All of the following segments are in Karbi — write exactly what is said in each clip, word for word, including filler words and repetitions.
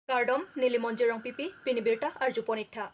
Kardom, neli Monjir Rongpipi, pini birta arjupon iktha.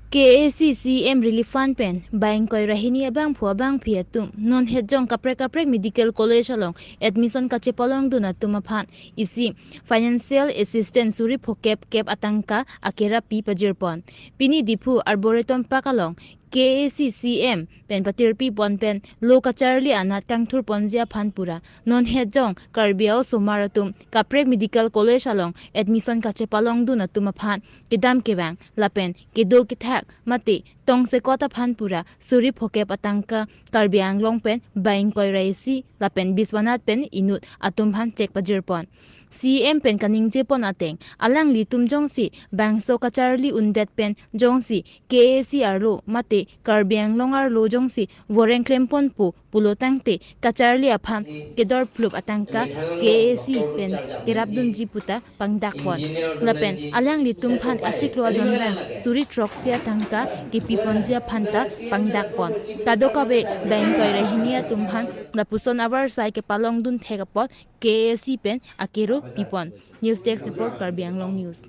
K A C C M Relief Fund pen ba ingkoi ra hini abangphu abangpi atum non hetjong kaprek kaprek medical college along admission kachepalongdun atum aphan isi financial assistance suri phokep kep atangka akerap pi pajirpon. Pini Diphu Arboretum Park along K A C C M pen patirpipon pen lo kacharli anat kangthurponji aphan pura non hetjong Karbi a-osomar atum kaprek medical college along admission kachepalongdun atum aphan kedam kevang lapen kedo kethak mate tongsekot aphan pura suri phokep atangka Karbi Anglong pen ba ingkoi ra isi lapen biswanat pen inut atum aphan chek pajirpon. C M pen kaningjepon ateng alanglitum jongsi bangso kacharli undet pen jongsi K A C arlo mate Karbi Anglong arlo jongsi voreng klemponpo pulo tangte kacharli aphan kedorphlup atangka K A C pen kerapdunji puta pangdakpon. Lapen alanglitum aphan achiklo ajonvang suri throksi atangka kepiponji aphanta pangdakpon. Kadokave ba ingkoi ra hini atum aphan lapuson avarsai kepalongdun thek apot K A C pen akero pipon. News Desk Report, Karbi Anglong News.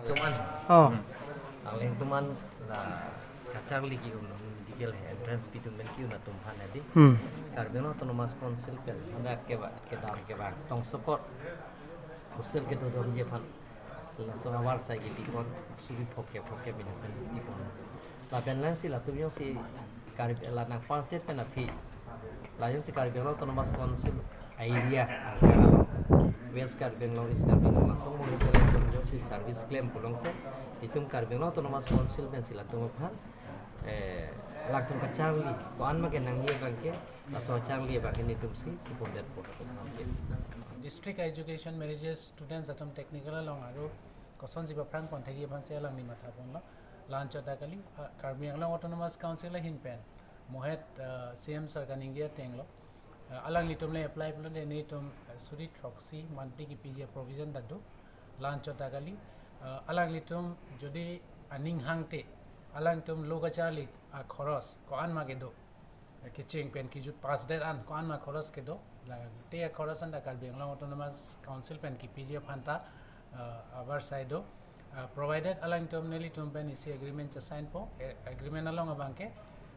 Tuman. Oh. Angling tuman la kacharli ki-un medical he entrance pi tumen ki-un atum aphan adi. Hmm. Karbi Anglong Autonomous Council pen handa keba kedam keba tongsekot hostel kedodunji aphan laso avarsai kepipon suri phokep phokep pen pipon. Lapen lasi latum jongsi Karbi la nang first pen aphi la jongsi Karbi Anglong Autonomous Council area West Karbi Anglong, East Karbi Anglong langsung mo jongsi service claim pulongte itum Karbi Anglong Autonomous Council pensi latum aphan eh, latum kacharli ko-an ma kenangji abangke laso charli abangke netumsi pondetpo. District Education Merit Students atum technical along aru kosonsi baphrang pon thekji aphansi alangli mathaponlo. La-anchot ta kali, ah, Karbi Anglong Autonomous Council ahin pen mohet, ah, C M sir kaningje atenglo. Ah, alanglitum le apply pulote netum, ah, suri throksi monthly kepiji provision ta do. La-anchot ta kali, ah, alanglitum jodi aning hangte alanglitum lo kacharli akhoros ko-an ma kedo, kecheng pen kejut pasdet an ko-an ma khoros kedo, la te akhoros anta Karbi Anglong Autonomous Council pen kepiji aphanta, ah, avarsai do. Ah, provided alangtum nelitum pen isi agreement chesainpo, eh, agreement along abangke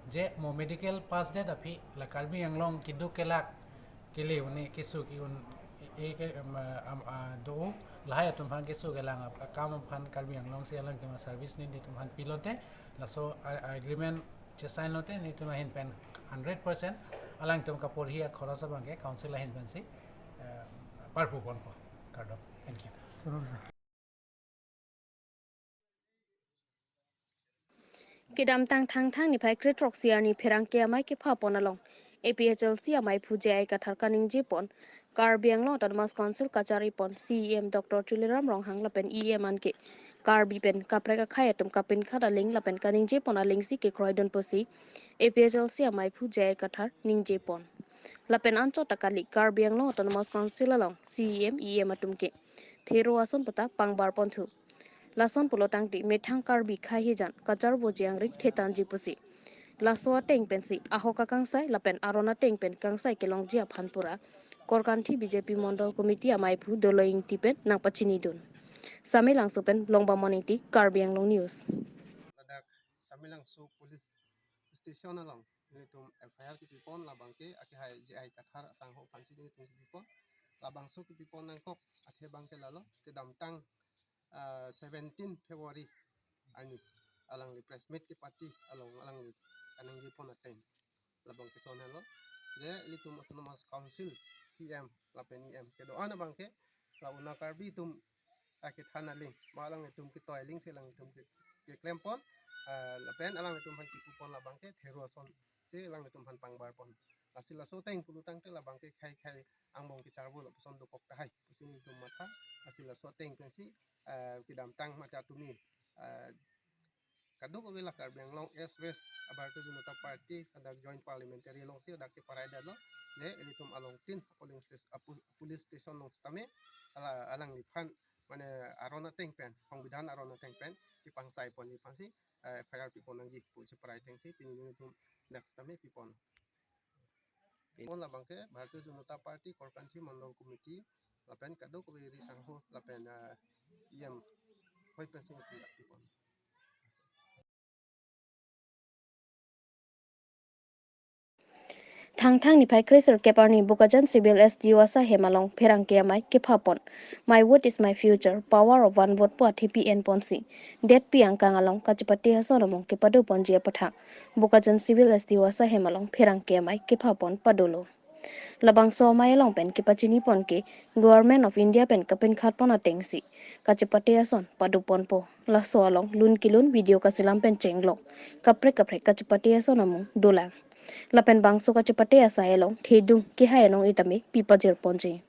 je mo medical pasdet aphi la Karbi Anglong keduk kelak kele un-e keso ke-un-e ke, em, am, ah, do lahai atum aphan keso kelang akam aphan Karbi Anglong si alangtum service netum aphan pilote laso, ah, agreement chesainlote netum ahin pen hundred percent alangtum kaporhi akhoros abangke council ahin pensi, eh, parpu ponpo. Kardom. Thank you. Kedamtang Thangthang niphai kre throksi arni pherangke amei kephapon along A P H L C ameiphu J I Kathar kaningjepon Karbi Anglong Autonomous Council kacharipon C E M Doctor Tuliram Ronghang lapen E M anke Karbi pen kaprek akhei atum kapinkhat aling lapen kaningjepon alingsi kekroidun pusi A P H L C ameiphu J I Kathar ningjepon. Lapen anchot ta kali, Karbi Anglong Autonomous Council along C E M, E M atum ke thero ason puta pangbarponthu. Lason pulo tangte methang Karbi khei hijan kacharboji angring thetanji pusi laso ateng pensi ahok akangsai lapen aron ateng pen kangsai kelongji aphan pura Korkanthi B J P Mondol Committee ameiphu Doloi Ingti pen nangpachinidun. Samelangso pen Longbamon Ingti, Karbi Anglong News. Ladak Samelangso Police Station along netum F I R kepipon labangke akehai J I Kathar asangho aphansi netum kepipon. Labangso kepipon nangkok athe abangke lalo kedamtang, ah, seventeen February arni alangli press meet kepati along alangli kaningjepon ateng labangke lason henlo. Je ilitum Autonomous Council C E M lapen E M kedo-an abangke la una Karbi atum akethan aling, ma alanglitum ketoi aling si alanglitum ke, keklempon, ah, lapen alanglitum aphan kepupon labangke thero asonsi alanglitum aphan pangbarpon. Lasi laso ateng pulo tangte labangke khei khei angbong kecharbo lapuson dokok tahai pusi netum matha. Lasi laso ateng pensi, ah, kedamtang mate tumi, ah, kadokave la Karbi Anglong East West a-Bharatiya Janata Party hadak Joint Parliamentary alongsi hadak cheparai detlo. Je ilitum alongtin polling station, apu-, police station along sitame ala, alangliphan mane aron ateng pen, songbidhan aron ateng pen kepangsaiponji aphansi, eh, F I R pipon nangji pu cheparai atengsi pini netum dak sitame pipon. Pon labang ke Bharatiya Janata Party Korkanthi Mandal Committee lapen kadokave ri sangho lapen, ah, E M hoi pensi ningkan pipon. Thangthang niphai kresirkep arni Bokajan Civil S D O asahem along pherangke amei kephapon. My vote is my future, power of one vote pu athepi enponsi detpi angkang along kachepate ason amung kepadoponji apathak Bokajan Civil S D O asahem along pherangke amei kephapon padolo. Labangso amei along pen kepachinipon ke Government of India pen kapinkhatpon atengsi kachepate ason padoponpo. Laso along lun kelun video kachelam pen chenglok kaprek kaprek kachepate ason amung dolang. Lapen bangso kachepate asai along thedung kehai anong itame pipajirponji.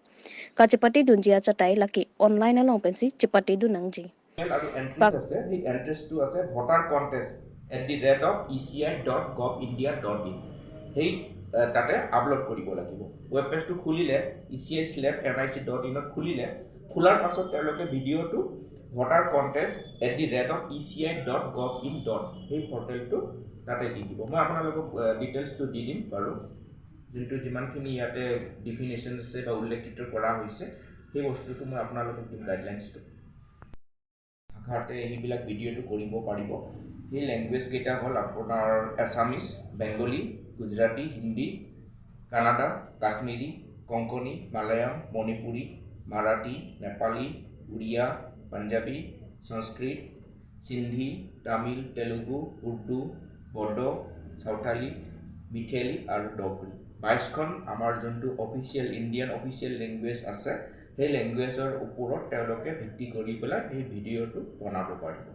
Kachepatedunji achatai lake online along pensi chepatedun nangji. আৰু এণ্ট্ৰিজ Pak- আছে, সেই এণ্ট্ৰিজটো আছে voter contest at the rate of E C I dot gov India dot in। সেই, আহ, তাতে আপলোড কৰিব লাগিব। ৱেব পেজটো খুলিলে, E C I slash N I C dot in ত খুলিলে, খোলাৰ পাছত তেওঁলোকে ভিডিঅ'টো voter contest at the rate of E C I dot gov in dot সেই পৰ্টেলটো তাতে দি দিব। মই আপোনালোকক, আহ, ডিটেইলছটো দি দিম বাৰু। যোনটো যিমানখিনি ইয়াতে ডেফিনেশ্যন আছে বা উল্লেখিত কৰা হৈছে, সেই বস্তুটো মই আপোনালোকক দিম গাইডলাইনছটো। ভাষাতে সেইবিলাক ভিডিঅ'টো কৰিব পাৰিব। সেই লেংগুৱেজকেইটা হ'ল আপোনাৰ এছামিজ, বেংগলী, গুজৰাটী, হিন্দী, কানাডা, কাশ্মীৰী, কংকণী, মালয়ালম, মণিপুৰী, মাৰাঠী, নেপালী, উৰিয়া, পাঞ্জাবী, সংস্কৃত, সিন্ধী, তামিল, তেলুগু, উৰ্দু, বড়ো, চাওতালী, মিথেলী আৰু ডগৰী। বাইছখন আমাৰ যোনটো অফিচিয়েল, ইণ্ডিয়ান অফিচিয়েল লেংগুৱেজ আছে, সেই লেংগুৱেজৰ ওপৰত তেওঁলোকে ভিত্তি কৰি পেলাই সেই ভিডিঅ'টো বনাব পাৰিব।